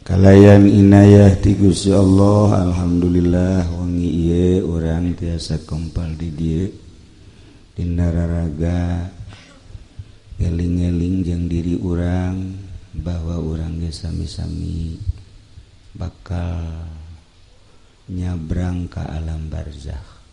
Kalayan inayah ti Gusti Allah, alhamdulillah wengi ieu urang tiasa kempal di dieu dina raraga eling-eling jeung diri urang bahwa urang ge sami-sami bakal nyabrang ka alam barzakh,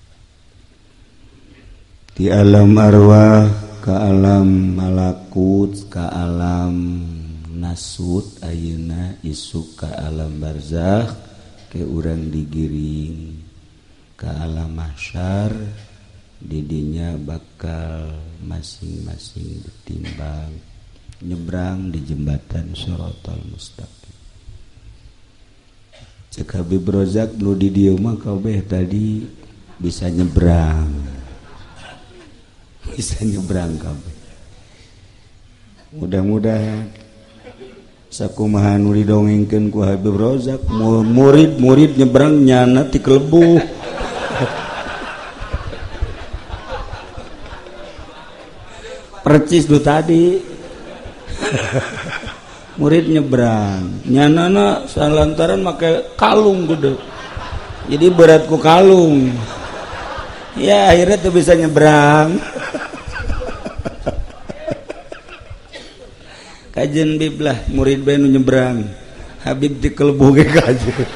di alam arwah ka alam malakut ka alam nasut, ayeuna isuk ka alam barzakh, ke urang digiring ka alam mahsyar. Didinya bakal masing-masing ditimbang nyebrang di jembatan Shiratal Mustaqim. Cek Habib Rozak nu di dieu mah kabeh tadi bisa nyebrang, bisa nyebrang kabeh. Mudah-mudahan sakumaha nu didongengkeun ku Habib Rozak, murid-murid nyebrang nyana ti kelebuh. Percis du tadi. Murid nyebrang nyanana salantaran make kalung gede, jadi berat ku kalung ya, akhirnya tuh bisa nyebrang. Kajen bib lah murid bae nu nyebrang, Habib di kelebuh ge kajen.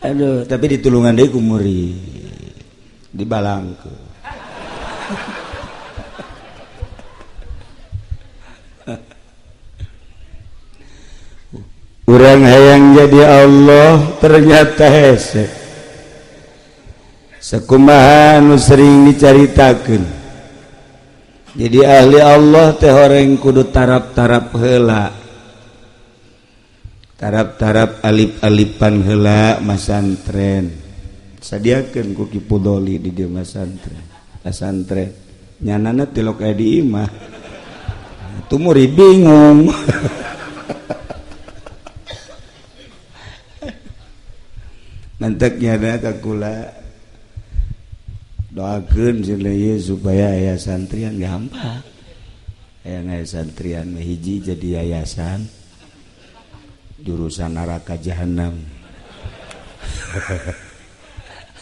Aduh, tapi ditulungan deui ku murid dibalangkeun. Urang hayang jadi Allah ternyata hese. Sakumaha nu sering dicaritakeun, jadi ahli Allah teh horeng kudu tarap-tarap heula, tarap-tarap alip-alipan heula masantren. Sadiakeun ku Ki Pudoli di dieu masantren. Pasantren nyanana tilok aya di imah. Tuh murid bingung. Mantek nyana ka kula doakeun cenah ieu supaya aya santrian gampang. Aya aya santrian mah hiji jadi yayasan jurusan neraka jahanam.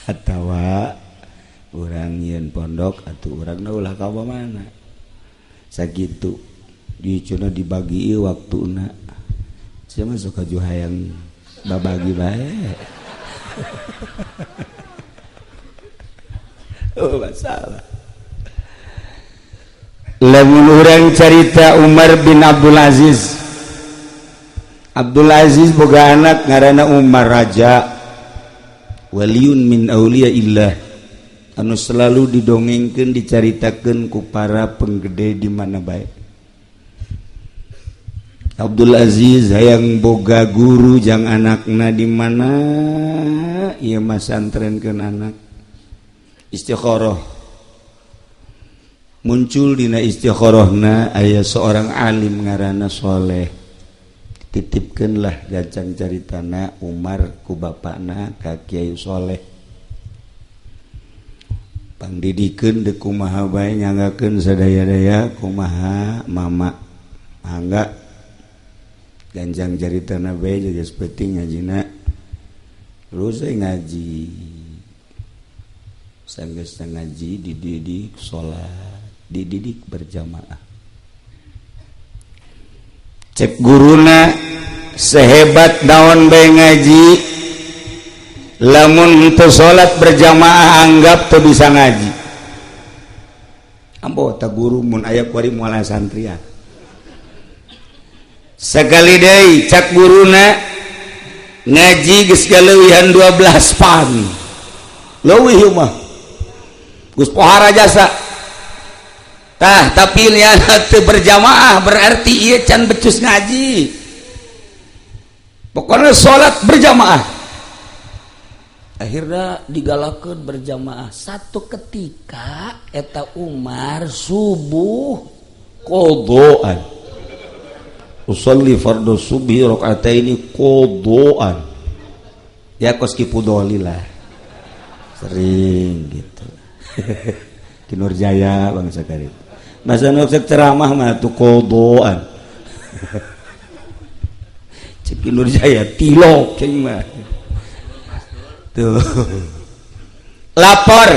Atawa urang nyieun pondok atuh urangna ulah ka mana. Sakitu di cenah dibagi waktuna. Sia mah sok aju hayang babagi bae. Oh, masalah. Lamun urang carita Umar bin Abdul Aziz. Abdul Aziz boga anak ngaranna Umar, raja waliun min auliyaillah, anu selalu didongengkeun dicaritakeun ku para penggede di mana bae. Abdul Aziz hayang boga guru jang anakna di mana ieu mah santrenkeun anak. Istikharah muncul dina istikharahna aya seorang alim ngaranna Soleh. Titipkeunlah gancang caritana Umar ku bapakna ka Kiai Soleh. Pangdidikeun deuk kumaha bae, nyanggakeun sadaya-daya kumaha mama mangga ganjang caritana bae geus penting ngajina. Terus ngaji sanggeus ngaji dididik salat, dididik berjamaah. Cek guruna sehebat naon bae ngaji, lamun teu salat berjamaah anggap teu bisa ngaji. Ambo ta guru mun aya kuari moal santrian. Sekali deui cak guruna ngaji geus kaleuwihan 12 pan. Leuwih mah geus pohara jasa. Tah tapi liana teu berjamaah berarti ieu can becus ngaji. Pokoknya salat berjamaah. Akhirnya digalakeun berjamaah. Satu ketika eta Umar subuh qadhaan. Usolli fardhu subhi raka'ataini qadhaan. Ya kos Ki Pudoli lah. Sering gitu. Ki Nurjaya bangsa karib. Masa nu ceramah mah tuh qadhaan. Cek Nur Jaya tilok cing mah. Tuh. Lapor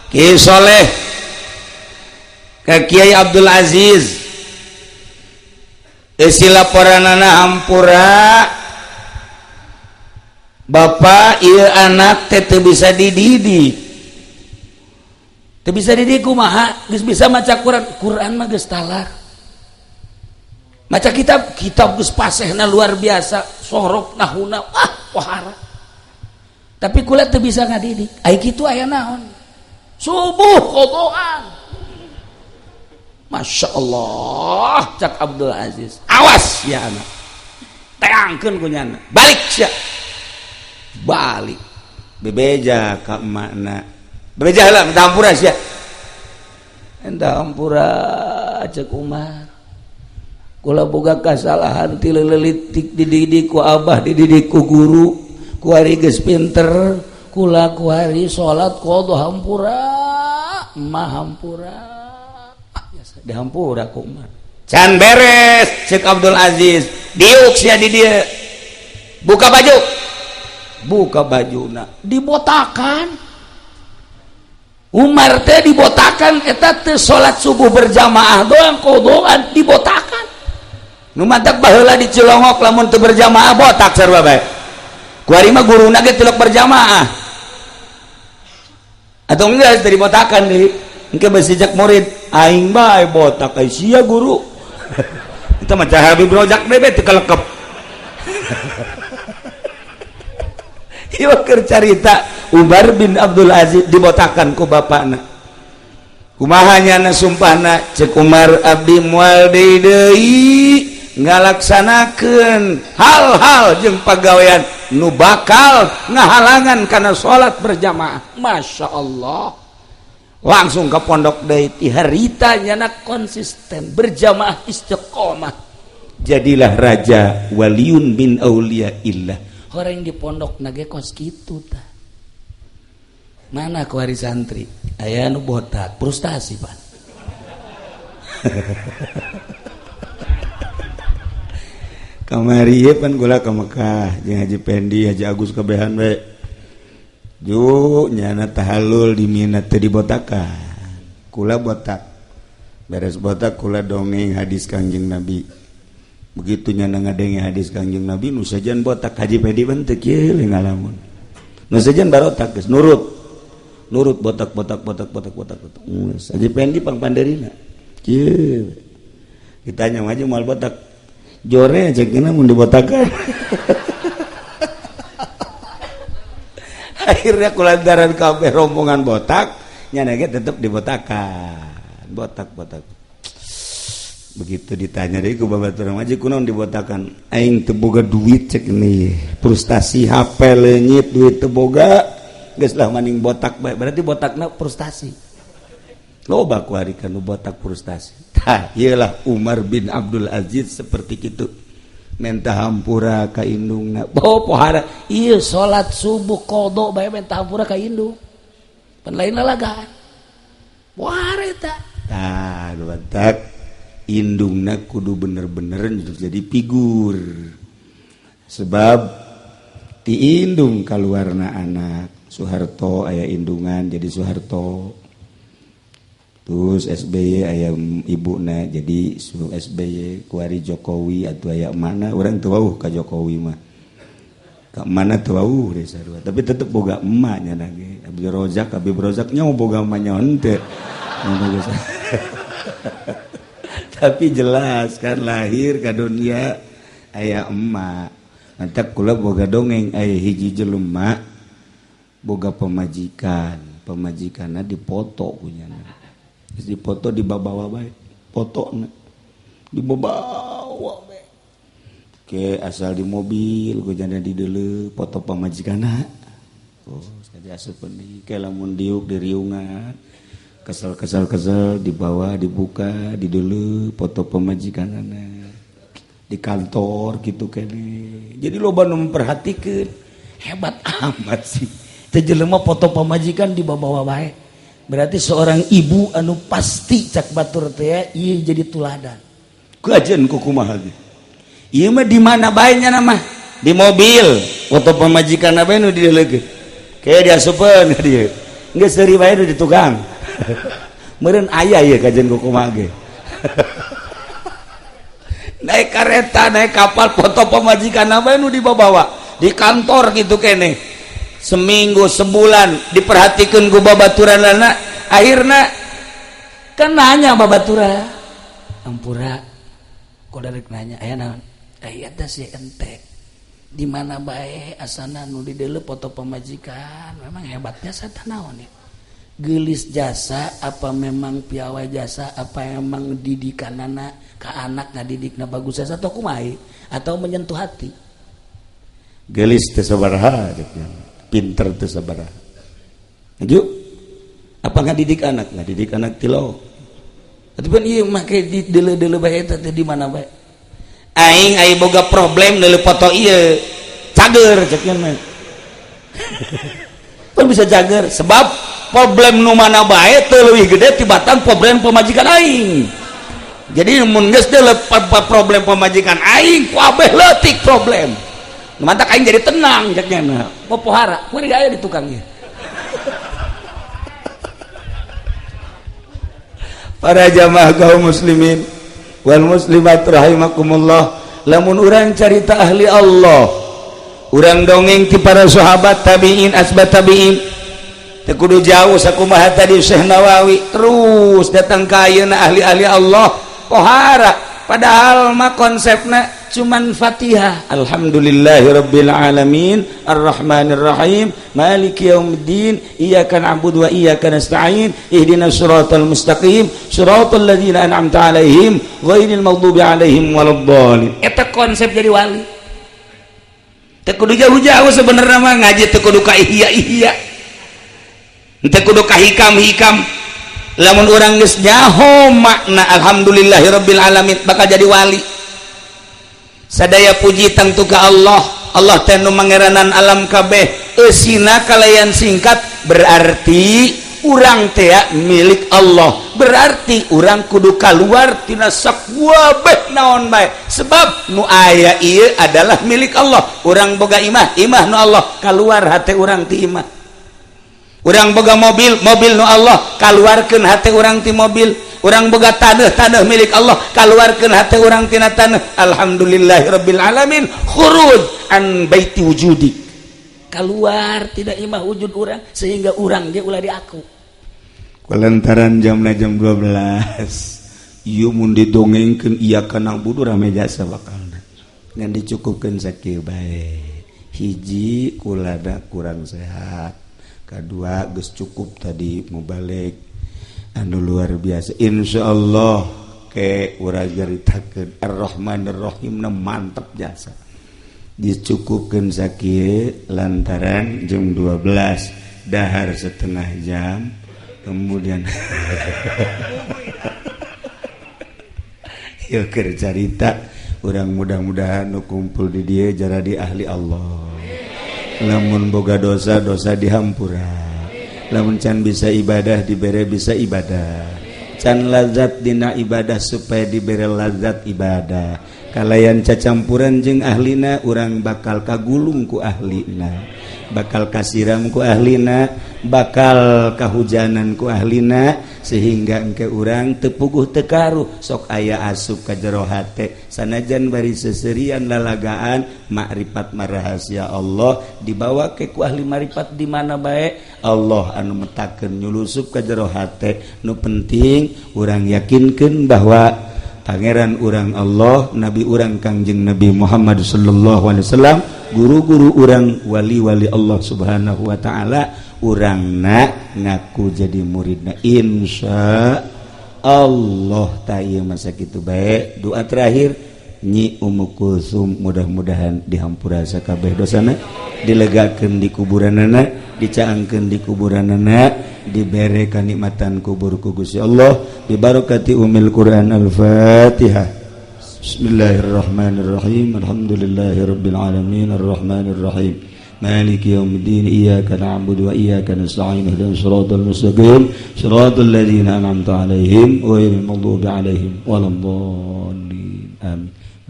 Ki Soleh ke Kiai Abdul Aziz. Isi laporanana, hampura Bapak, ieu anak teh teu bisa dididik. Teu bisa dididik kumaha? Geus bisa maca Quran, Quran mah geus talar. Maca kitab, kitab geus pasehna luar biasa, sorok nahuna, ah pohara. Tapi kula teu bisa ngadidik. Ai kitu aya naon? Subuh qodoan. Masya Allah, cak Abdul Aziz. Awas ya anak. Teangkeun ku nyana. Balik sia. Balik. Bebeja ka emakna. Bebeja heula, minta hampura sia. Minta hampura, cek Umar. Kula boga kasalahan ti leutik dididik ku abah, dididik ku guru, kuari geus pinter, kula kuari salat qadha, hampura, emak, hampura. Dihampura ku Umar. Can beres, cek Abdul Aziz, diuk sia di dieu, buka baju. Buka bajuna, dibotakan. Umar teh dibotakan. Eta teh salat subuh berjamaah doang, qodoan dibotakan. Nu mantak baheula di Cilongok lamun teu berjamaah botak sarua bae. Kuari mah guruna ge tilok berjamaah atau enggak teu dibotakan deui. Engke besi cek murid, aing bae botak ai sia guru. Itu mah Habib Rojak bebe teu kalekep. Ieu keur carita Umar bin Abdul Aziz dibotakan ku bapakna. Kumaha nyana sumpahna? Cek Umar, abdi moal deui deui ngalaksanakeun hal-hal jeung pagawean nu bakal ngahalangan kana salat berjamaah. Masya Allah, langsung ke pondok deui. Ti harita nyana konsisten berjamaah, istiqomah, jadilah raja, waliun min auliyaillah. Orang di pondok nage kos kitu tah. Mana kuari santri aya nu botak frustasi, Pak. Kamari pan gula ke Mekah jeung Haji Pendi, Haji Agus, kabehan we. Ju nyana tahallul di Mina teu dibotakan. Kula botak. Beres botak kula dongeng hadis Kangjeng Nabi. Begitu nyana ngadenge hadis Kangjeng Nabi, nu sejen botak Haji Pendi ban teu kieu ngalamun. Nu sejen barotak geus nurut. Nurut botak botak botak botak botak botak. Geus Haji Pendi pangpanderina. Kieu. Ditanya aja moal botak. Jore cekina mun dibotakan. Akhirnya kulantaran kabeh rombongan botak, nyana ge tetep dibotakan. Botak botak. Begitu ditanya deui ku babaturan aja, kunaon dibotakan? Aing teu boga duit, cek ini. Frustasi, HP leungit, duit teu boga, geus lah maning botak bae. Berarti botakna frustasi. Loba ku hari kanu botak frustasi. Tah, iyalah Umar bin Abdul Aziz seperti itu. Minta hampura ka indungna. Oh, pohara. Ieu salat subuh qadha bae minta hampura ka indung. Pan lain lalagaan. Pohara eta. Tah, batak indungna kudu bener-bener jadi figur. Sebab ti indung kaluarna anak. Soeharto aya indungan jadi Soeharto. Terus SBY aya ibuna jadi SBY. Kuari Jokowi atau aya mana orang tuh wauh ka Jokowi mah. Ka mana tuh wauh deh sarua. Tapi tetep boga emaknya lagi. Abdul Rozak, Habib Rozaknya mau boga emaknya henteu. Tapi jelas kan lahir ka dunia aya emak. Mantak kula boga dongeng, aya hiji jelema boga pemajikan, pemajikanna dipoto kunyana. Dipoto dibawa bae, fotona dibawa bae. Ke asal di mobil gojana di deuleu foto pamajikanna. Oh, jadi asup deui ke lamun diuk di riungan. Kesel kesel kesel dibawa dibuka di deuleu foto pamajikanna. Di kantor gitu kene. Jadi loba nu memperhatikeun. Hebat amat sih. Teh jelema foto pamajikan dibawa bae. Berarti seorang ibu anu pasti cak batur teh ieu jadi tuladan. Kajian ku kumaha ge. Ieu mah di mana bae nya mah? Di mobil, foto pamajikan bae nu dideuleukeun. Kayak diasupeun ka dieu. Geus seuri bae nu di tukang. Meureun aya ieu kajian ku kumaha ge. Naik kereta, naik kapal, foto pamajikan bae nu dibawa. Di kantor gitu kene. Seminggu, sebulan diperhatikan ku babaturanana, akhirna kan nanya babaturan. Ampura, kok darek nanya aya naon? Aya teh si ente. Di mana bae asana nu dideuleu foto pamajikan. Memang hebatnya sata naon ya? Geulis jasa apa memang piawai jasa apa emang didikanana ka anak ngadidikna bagus jasa atau kumaha atau menyentuh hati? Geulis teh sabaraha, pinter teh sabaraha. Maju. Apa ngadidik anak? Ngadidik anak tilo. Tapi kan ieu make di deuleu-deuleu bae eta teh di mana bae? Aing aya boga problem deuleu foto ieu. Cager cek mah. Pan bisa cager sebab problem nu mana bae teu leuwih gede tibatan problem pamajikan aing. Jadi mun geus deuleu problem pamajikan aing kabeh leutik problem. Nu mantak aing jadi tenang cek nya. Popohara, kuari aya di tukang ieu. Para jamaah kaum muslimin wal muslimat rahimakumullah, lamun urang carita ahli Allah, urang dongeng ti para sahabat, tabiin, asbat tabiin, teu kudu jauh sakumaha tadi Syekh Nawawi terus datang ka ayeuna ahli-ahli Allah pohara, padahal mah konsepna cuman Fatihah. Alhamdulillahirabbil alamin arrahmanir rahim maliki yaumiddin iyyaka na'budu wa iyyaka nasta'in ihdinas siratal mustaqim siratal ladzina an'amta 'alaihim ghairil maghdubi 'alaihim waladdallin. Eta konsep jadi wali. Teu kudu jauh-jauh sebenarnya mah ngaji, teu kudu ka ihya-ihya, teu kudu ka hikam-hikam. Lamun urang geus nyaho makna alhamdulillahirabbil alamin bakal jadi wali. Sadaya puji tangtu ka Allah. Allah teh nu mangeranan alam kabeh. Eusina kalayan singkat berarti urang teh milik Allah, berarti urang kudu kaluar tina sakuabeh naon bae, sebab nu aya ieu adalah milik Allah. Urang boga imah, imah nu Allah, kaluar hate urang ti imah. Urang boga mobil, mobil nu Allah, kaluarkeun hate urang ti mobil. Urang boga taneuh, taneuh milik Allah, kaluarkeun hate urang tina taneuh. Alhamdulillahirabbil alamin, khuruj an baiti wujudi, keluar tidak imah wujud urang sehingga urang ge ulah diaku. Kulantaran jamna jam 12 ieu mun didongengkeun iyyaka na'budu rame jasa bakalna, ngan dicukupkeun sakieu bae. Hiji, kulada kurang sehat, kedua geus cukup tadi mubalig anu luar biasa. Insyaallah ke urang caritakeun Ar-Rahmanir-Rahim na mantap jasa. Dicukupkeun sakieu lantaran jam 12 dahar setengah jam kemudian yeuh keur carita urang mudah-mudahan nu kumpul di dieu jadi ahli Allah. Lamun boga dosa, dosa dihampura. Lamun can bisa ibadah, dibere bisa ibadah. Can lazat dina ibadah, supaya dibere lazat ibadah. Kalayan cacampuran jeung ahlina, urang bakal kagulung ku ahlina, bakal kasiram ku ahlina, bakal kahujanan ku ahlina, sehingga engke urang teu puguh teu karuh sok aya asup ka jero hate sanajan bari seserian lalagaan makrifat marahasia Allah dibawa ke ku ahli marifat di mana bae Allah anu metakeun nyulusup ka jero hate. Nu penting urang yakinkeun bahwa Pangeran urang Allah, Nabi urang Kangjeng Nabi Muhammad sallallahu alaihi wasallam, guru-guru urang wali-wali Allah Subhanahu wa taala, urangna ngaku jadi muridna insya Allah. Ta ieu masa kitu bae. Doa terakhir Nyi Ummu Kulsum mudah-mudahan dihampura sakabeh dosana, dilegakeun di kuburanana, dicaangkeun di kuburanana, dibere kanikmatan kubur ku Gusti Allah bi barakati umil Quran. Al-Fatihah. Bismillahirrahmanirrahim. Alhamdulillahirabbil alamin arrahmanirrahim maliki yaumiddin iyyaka na'budu wa iyyaka nasta'in ihdinas siratal mustaqim siratal ladzina an'amta 'alaihim ghairil maghdubi 'alaihim waladdallin.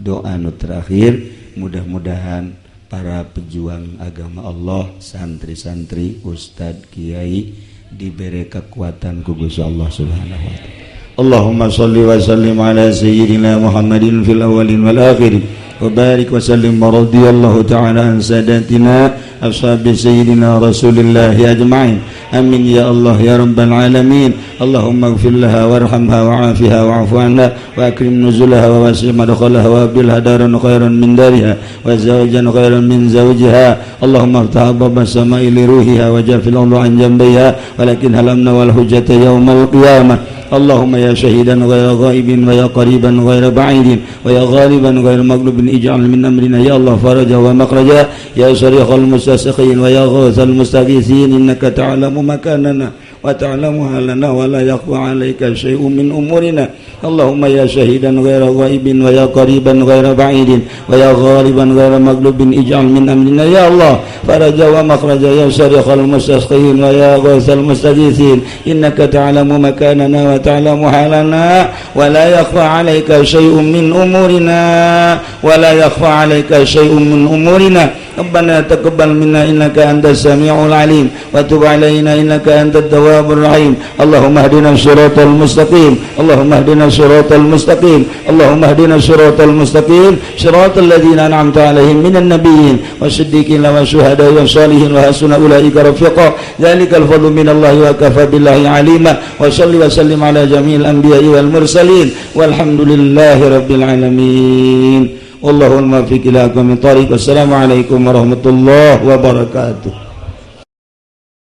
Doa nu terakhir, mudah-mudahan para pejuang agama Allah, santri-santri, ustad, kiai diberi kekuatan ku Gusti Allah Subhanahu wa taala. اللهم صل وسلم على سيدنا محمد في الأولين والآخرين وبارك وسلم ورضي الله تعالى عن ساداتنا أصحاب سيدنا رسول الله أجمعين. آمين يا الله يا رب العالمين. اللهم اغفر لها وارحمها وعافها واعف عنها وأكرم نزلها ووسع مدخلها وأبدلها دارا خيرا من دارها وزوجا خيرا من زوجها. اللهم افتح أبواب السماء لروحها وجاف الأرض عن جنبيها ولكنها الأمن والحجة يوم القيامة. اللهم يا شهيدا غير غائب ويا قريبا غير بعيد ويا غالبا غير مغلوب، اجعل من أمرنا يا الله فرجا ومخرجا. يا صريخ المستصرخين ويا غوث المستغيثين، إنك تعلم مكاننا وتعلم حالنا ولا يخفى عليك شيء من أمورنا. اللهم يا شهيدا غير غائب ويا قريبا غير بعيد ويا غالبا غير مغلوب، اجعل من أمرنا يا الله فرجا ومخرجا. يا صريخ المستصرخين ويا غوث المستغيثين، إنك تعلم مكاننا وتعلم حالنا ولا يخفى عليك شيء من أمورنا، ولا يخفى عليك شيء من أمورنا. ربنا تقبل منا إنك أنت السميع العليم وتب علينا إنك أنت التواب الرحيم. اللهم اهدنا الصراط المستقيم. اللهم اهدنا الصراط المستقيم. اللهم اهدنا الصراط المستقيم، صراط الذين أنعمت عليهم من النبيين والصديقين والشهداء والصالحين وحسن أولئك رفيقا. ذلك الفضل من الله وكفى بالله عليما. وصل وسلم على جميع الأنبياء والمرسلين والحمد لله رب العالمين. والله الموفق إلى أقوم الطريق. والسلام عليكم ورحمة الله وبركاته.